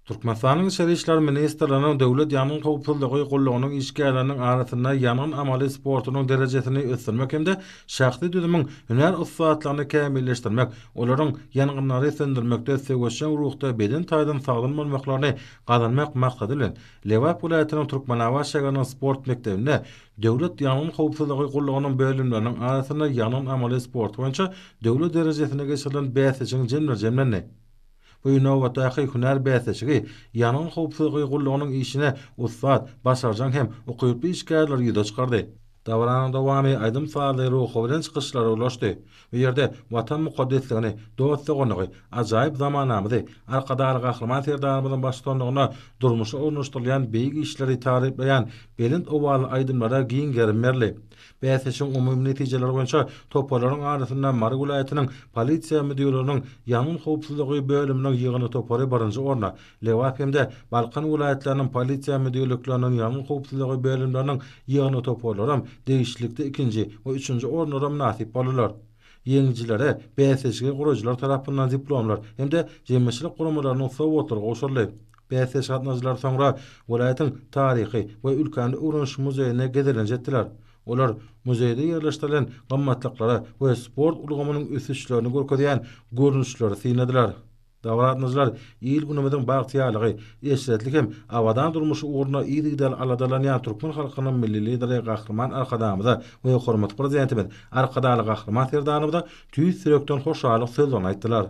Türkmenistanyň Içeri işler ministrliginiň Döwlet ýangyn howpsuzlygy gullugynyň işgärleriniň arasynda ýangyn amaly sportunyň derejesini ösdürmek hem-de şahsy düzümiň hünär ussatlygyny kämilleşdirmek, olaryň ýangynlary söndürmekde söweşjeň ruhda beden taýdan sagdyn bolmaklaryny gazanmak maksady bilen, Lebap welaýatynyň Türkmenabat şäheriniň sport mekdebinde Döwlet ýangyn howpsuzlygy gullugynyň bölümleriniň arasynda ýangyn amaly sporty boýunça döwlet derejesinde geçirilen bäsleşigiň jemleri jemlendi. Bu nobatdaky hünär bäsleşigi Ýangyn howpsuzlygy gullugynyň işine ussat, başarjaň hem ukyply işgärleri ýüze çykardy. Dabaranyň dowamy aýdym-sazly ruhubelent çykyşlara ulaşdy. Bu ýerde Watan mukaddesligini, dost-doganlygy, ajaýyp zamanamyzy, Arkadagly Gahryman Serdarymyzyň baştutanlygynda durmuşa ornaşdyrylýan beýik işleri taryplaýan belent owazly aýdymlara giň gerim berildi. Bäsleşigiň umumy netijeleri boýunça toparlaryň arasynda Mary welaýatynyň Polisiýa müdirliginiň Ýangyn howpsuzlygy bölüminiň ýygyndy topary birinji orna, Lebap hem-de Balkan welaýatlarynyň Polisiýa müdirlikleriniň Ýangyn howpsuzlygy bölümleriniň ýygyndy toparlaram degişlilikde ikinji we üçünji orunlara mynasyp boldular. Ýeňijilere bäsleşigi guraýjylar tarapyndan diplomlar hem-de jemgyýetçilik guramalarynyň sowgatlary gowşuryldy. Bäsleşige gatnaşyjylar soňra welaýatyň Taryhy we ülkäni öwreniş muzeýine gezelenç etdiler. Olar muzeýde ýerleşdirilen gymmatlyklary we sport ulgamynyň ösüşlerini görkezýän görnüşleri synladylar. Dabara gatnaşyjylar il-günümiziň bagtyýarlygy, eşretli hem abadan durmuşy ugrunda yzygiderli aladalanýan türkmen halkynyň Milli Lideri Gahryman Arkadagymyza we hormatly Prezidentimiz Arkadagly Gahryman Serdarymyza tüýs ýürekden hoşallyk sözlerini aýtdylar.